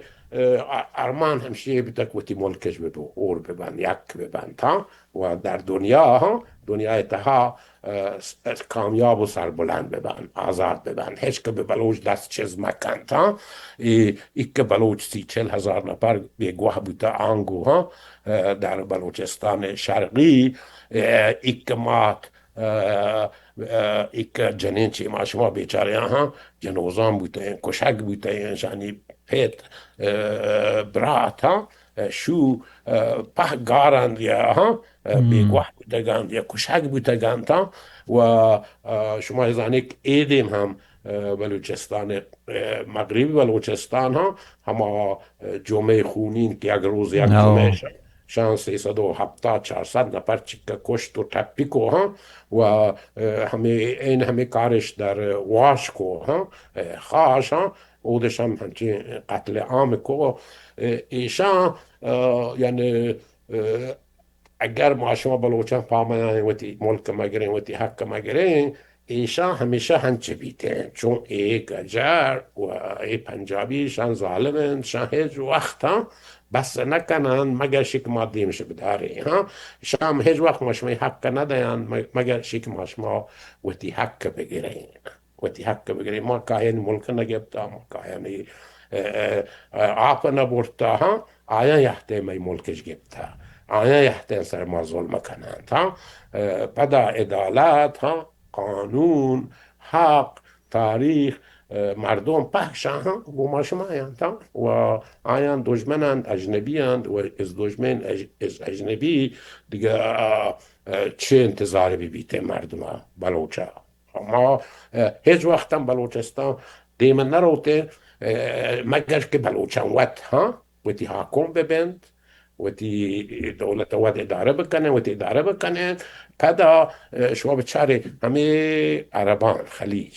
ارمان ہمشی بوتا کہ وتی ملکش ببو، ہور ببن، یک ببن، ہاں۔ و در دنیا، ہاں، دنیا تہا، اے، س-، کامیاب و سربلند ببن، آزاد ببن، ہچ کہ بہ بلوچ دست چیز مکنت، ہاں۔ ای، ای کہ بلوچ سی چل ہزار نفر بیگواہ بوتا آنگو، ہاں، اے، در بلوچستان شرقی، اے، ای کہ مات، اے، اے، ای کہ جنین چی ما شما بیچاریاں، ہاں، جنوزان بوتیں، کشگ بوتیں، شانی پت، اے، برات، ہاں، اے، شو، اے، پہ گاران یا، ہاں، اے، بیگواہ بوتگانت یا کشگ بوتگانت، ہاں۔ و، اے، شما زانیت کہ اے دیم ہم، اے، بلوچستان، اے، مغربی بلوچستان، ہاں، ہما، اے، جمعہ خونین کہ یک روز یک جمعہ شان، شان سیصد و ہپتاد، چارصد نفر چکہ کشت و ٹپی کو، ہاں۔ و، اے، ہمے، این ہمے کارش در واش کو، ہاں، اے، خاش، ہاں۔ اودش ہم ہنچین قتل عام کو، اے، ایشان، اے، یعنی، اے، اگر ما شما بلوچان پامنائیں وتی ملک مگریں، وتی حق مگریں، ایشان ہمیشہ ہنچ بیتیں۔ چون اے گجر و اے پنجابی شان ظالم انت، شان ہچ وقت ہاں بس نہ کنن، مگر شک ما دیمش بداریں، ہاں۔ شام ہچ وقت ما شما حق نہ دیان، م-، مگر شک ما شما وتی حق بگریں۔ وتی حق بگریں۔ ما کایانی ملک نہ گپتا، ما کایانی، اے، اے، اے، آپ نہ برتا، ہاں، آیاں یہتیں مئی ملکش گپتا، آیاں یہتیں سر ما ظلم کننت، ہاں۔ اے، پدا عدالت، ہاں، قانون، حق، تاریخ، اے، مردم پہکشاں، ہاں، گو ما شما انت، ہاں۔ و آیاں دژمن انت، اجنبی انت، و از دژمن اج-، از اجنبی دگہ، اے، اے، چے انتظار بہ بیتیں مردم بلوچا؟ ما، اے، ہچ وقت ہم بلوچستان دیم نہ روتیں، اے، مگر کہ بلوچان وت، ہاں، وتی حاکم ببنت، وتی دولت وت ادارہ بکنن، وتی ادارہ بکنن۔ پدا، اے، شما بچارے ہمے عربان خلیج،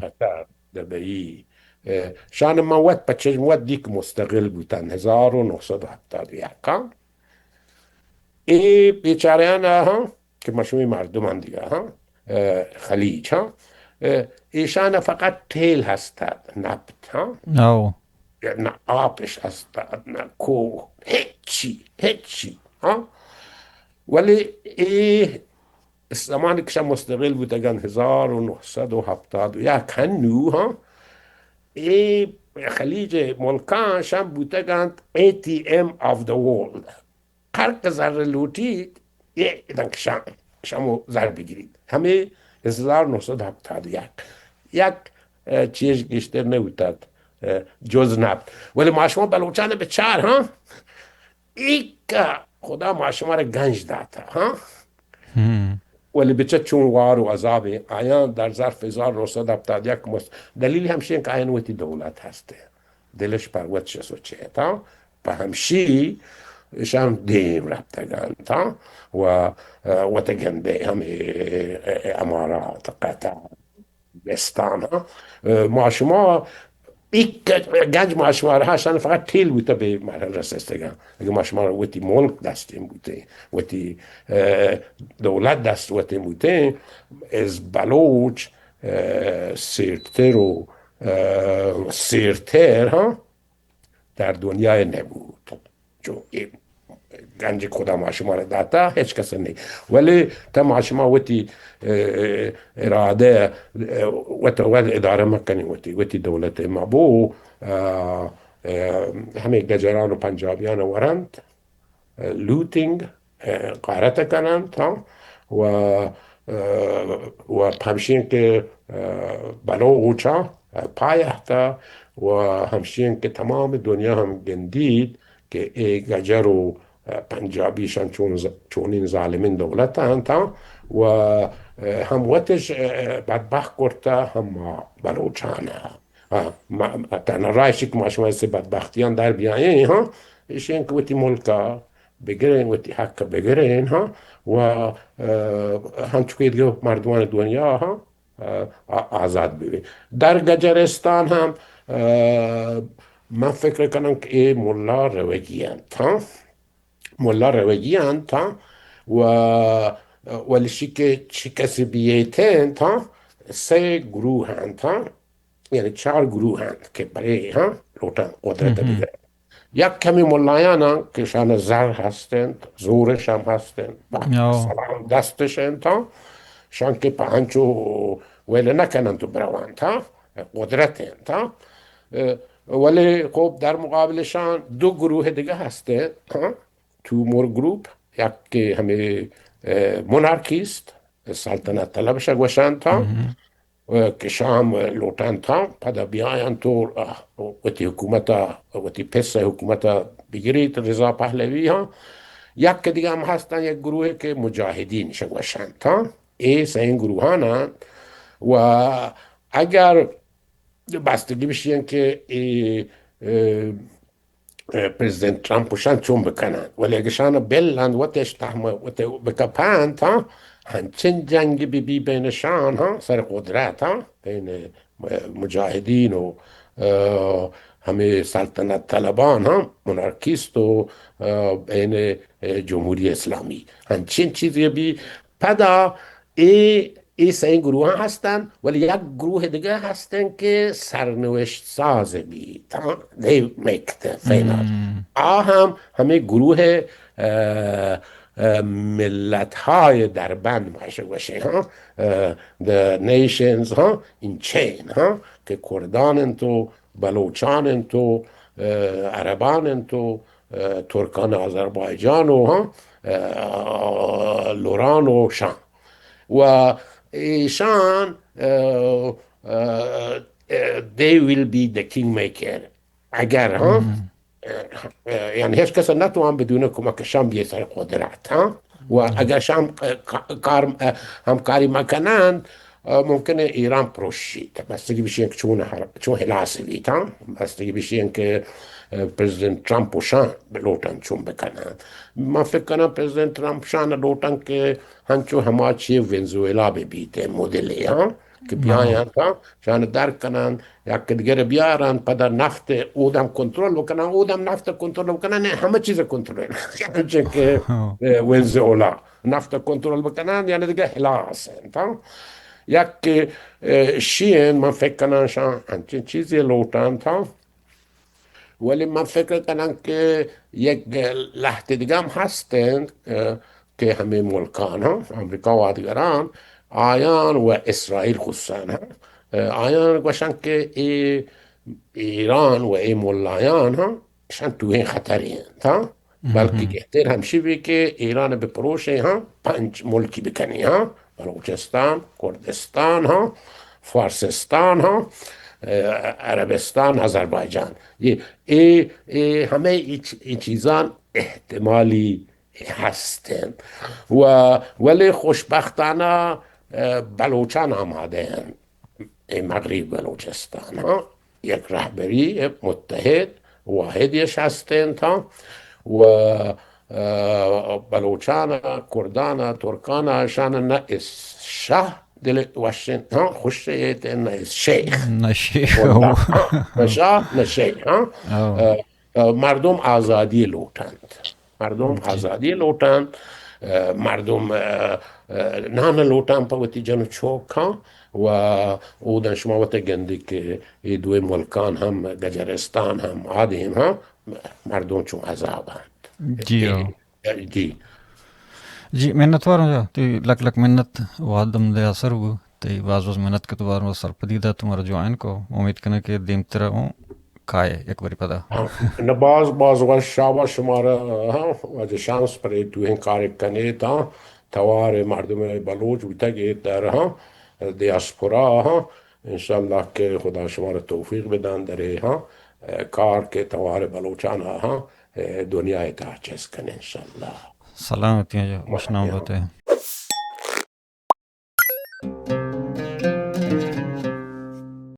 قطر، دبئی، اے، شان من وت پہ چشم وت دیک مستقل بوتن ہزار و نہصد و ہپتاد و یک۔ اے بیچاریان ہاں کہ مشوی مردمان دیگہ، ہاں، اے، خلیج، ہاں، اے، ایشان فقط تیل ہستاد، نفت، ہاں۔ نہ آپش ہستاد، نہ کوہ، ہچی، ہچی، ہاں۔ ولی اے زمانی کہ شان مستقل بوتگن ہزار و نہصد و ہپتاد و یک، ہنو، ہاں، اے خلیج ملکان شان بوتگن A T M of the world. ہر کہ زر لوٹیت، اے دنکشان شمو زر بگریت۔ ہمے ہزار نو سد ہپتاد یک، یک، اه، چیز گیشتر نہ بوتات، اه، جز نفت۔ ولی ما شما بلوچان بچار، ہاں؟ ایکا خدا ما شما را گنج داتا، ہاں؟ ہم۔ ولی بچہ چون وار و عذابیں آیان در ظرف ہزار نو سد ہپتاد یک مست-، دلیل ہمشی کہ آیان وتی دولت ہستے۔ دلش پر وت شس و چیتا، پہ ہمشی اشان دیم رپتگانتا و، اه، وت گندے ہمے، اه، امارات، قطر، بستان، ہاں۔ اه، ما شما ایک گنج ما شما رہا شان فقط ٹیل بوتا بے مرحل رسستگان۔ اگر ما شما وتی ملک دستیں بوتیں، وتی، اه، دولت دست وتیں بوتیں، از بلوچ، اه، سیرتر و، اه، سیرتر، ہاں، در دنیا نبود۔ چو اے گنج خدا ما شما را داتا، ہچ کس نہیں۔ ولی تا ما شما وتی، اه، ارادہ، اه، وت، وت ادارہ مکنی وتی، وتی دولت ما بو، اه، اه، ہمیں گجران و پنجابیان ورنت، اه، لوٹنگ، اه، غارت کننت، ہاں، و، اه، و ہمشین کہ، اه، بلوچا، اه، پایہتا و ہمشین کہ تمام دنیا ہم گندیت کہ اے گجر و، اه، پنجابی شان چون ز-، چونین ظالمین دولت انت، ہاں، و، اه، ہم وتش، اه، بدبخت کرتا ہم ما بلوچانا۔ ہاں، ما، تنہا راہ ایشی کہ ما شما سے بدبختیان در بیائیں، ہاں، ایشی کہ وتی ملکا بگریں، وتی حق بگریں، ہاں، و، اه، ہنچو کہ دیگہ مردمان دنیا، ہاں، اه، آ-، آزاد ببیں۔ در گجرستان ہم، اه، من فکر کنم کہ اے ملا روگی انت، ہاں، ملا روگی انت، ہاں، و، ولشی کہ چی کسی بیت انت، ہاں، سے گروہ انت، ہاں، یعنی چار گروہ انت کہ برے، ہاں، لوٹن قدرت بگرن۔ یک کمی ملایان انت کہ شان زر ہست انت، زورش ہم ہست انت، سلام دستش انت، ہاں، شان کہ پہ ہنچو ویل نہ کننت و بروانت، ہاں، قدرت انت، ہاں۔ اه، ولی خب در مقابل شان دو گروہ دیگہ ہست انت، ہاں، ٹو مور گروپ، یک کہ ہمیں، اه، مونارکیست، سلطنت طلب شہ گوشنت، ہاں۔ اه، کہ شام لوٹنت، ہاں، پدا بیاینت و، اه، وتی حکومت، وتی پس حکومت بگریت رضا پہلوی، ہاں۔ یک کہ دیگہ ہم ہستن، یک گروہ کہ مجاہدین شہ گوشنت، ہاں۔ اے سئیں گروہان انت و اگر بستگی بشین کہ اے، اه، اه، پرزیدنت ٹرمپ و شان چون بکنن، ولی اگہ شان بل انت وتش تہم وت بکپنت، ہاں، ہنچن جنگ بی بی بین شان، ہاں، سر قدرت، ہاں، بین، اه، مجاہدین و، اه، ہمیں سلطنت طلبان، ہاں، مونارکیست و، اه، بین، اه، جمہوری اسلامی، ہنچن چیزی بی پدا اے، اے سئیں گروہاں ہستن، ولی یک گروہ دیگہ ہستن کہ سرنوشت ساز بیت، ہاں، they make the final۔ آ ہم ہمیں گروہ، اه، اه، ملت ہائے دربند ما ایشہ گوشیں، ہاں، اه، the nations، ہاں، in chain، ہاں، کہ کردان انت و بلوچان انت و، اه، عربان انت و، اه، ترکان آذربائیجان و، ہاں، اه، لوران و شام۔ و ایشان، اه، اه، اه، they will be the king maker۔ اگر، ہاں، اه، اه، یعنی ہیچ کس نتوان بدون کمک شام بیت سر قدرت، ہاں۔ و اگر شام، اه، کا-، کار، اه، ہمکاری مکنند، اه، ممکن ہے ایران پروشیت۔ بستگی بشی کہ چون ہر-، چون ہلاس بیت، ہاں۔ بستگی بشی کہ، اه، پرزیدنت ٹرمپ و شان لوٹن چون بکنند۔ من فکر کنم پرزیدنت ٹرمپ شان لوٹن کہ ہنچو ہما چی ونزویلا بہ بیت مدلی، ہاں، کہ بیاینت، ہاں، شان در کنن، یک دگر بیارن، پدا نفت اودم کنترل بکنن، اودم نفت کنترل بکنن، نے ہمہ چیز کنترل کنن۔ چہ کہ، اه، ونزویلا نفت کنترل بکنن، یعنی دیگہ ہلاس انت، ہاں۔ یک کہ، اه، شی انت، من فکر کنن شان انچین چیزی لوٹن، ہاں۔ ولی من فکر کنم کہ یک لہتے دیگہ ہم ہست انت، اه، کہ ہمے ملکان، ہاں، امریکہ و آدگران، آیان و اسرائیل خصوصاً، ہاں، اه، آیان گوشن کہ اے ایران و اے ملایان، ہاں، شان توہیں خطرے انت، ہاں۔ بلکہ گہتر ہمشی بی کہ ایران بہ پروشیں ہاں، پنچ ملکی بکنی ہاں، بلوچستان، کردستان ہاں، فارسستان ہاں، عربستان، آذربائیجان۔ یہ اے، اے ہمے ای چ-، ای چیزان احتمالی ہست انت۔ و ولی خوشبختانہ، اه، بلوچان آمادہ انت۔ اے مغرب بلوچستان ہاں، یک رہبری متحد واحد یش ہست انت ہاں۔ و، اه، بلوچان، کردان، ترکان، اشان نہ اس شاہ دل وش انت ہاں، خوش ایت، نہ اس شیخ۔ نہ شیخ۔ ہاں، نہ شاہ، نہ شیخ ہاں۔ اه، اه، مردم آزادی لوٹنت۔ مردم آزادی لوٹنت، اه، مردم، اه، اه، نان لوٹنت پہ وتی جن و چوکاں و اودن شما وت گندی کہ اے دوئیں ملکان ہم، گجرستان ہم، آدیم ہم، مردم چون عذاب انت۔ جی ہاں۔ جی۔ جی، منتوار ہوں جا، تئی لک لک منت، وہد ہم دے اثر بو، تئی باز باز منت کہ تو بار سرپدی دات، تو مارا جوائن کو، امید کناں کہ دیمترا ہوں کائے یک بری پدا۔ ہاں، نہ باز باز وش شاباش شمارا، ہاں، واجہ شانس پر اے دوہیں کار کنے تا، توار مردم بلوچ بیتگ اے در، ہاں، دیاسپورا، ہاں، انشاءاللہ کہ خدا شمارا توفیق بدان درے، ہاں، کار کہ توار بلوچان، ہاں، دنیا تا چیز کنے انشاءاللہ۔ سلامتی ہیں جی، وشنام بات ہے۔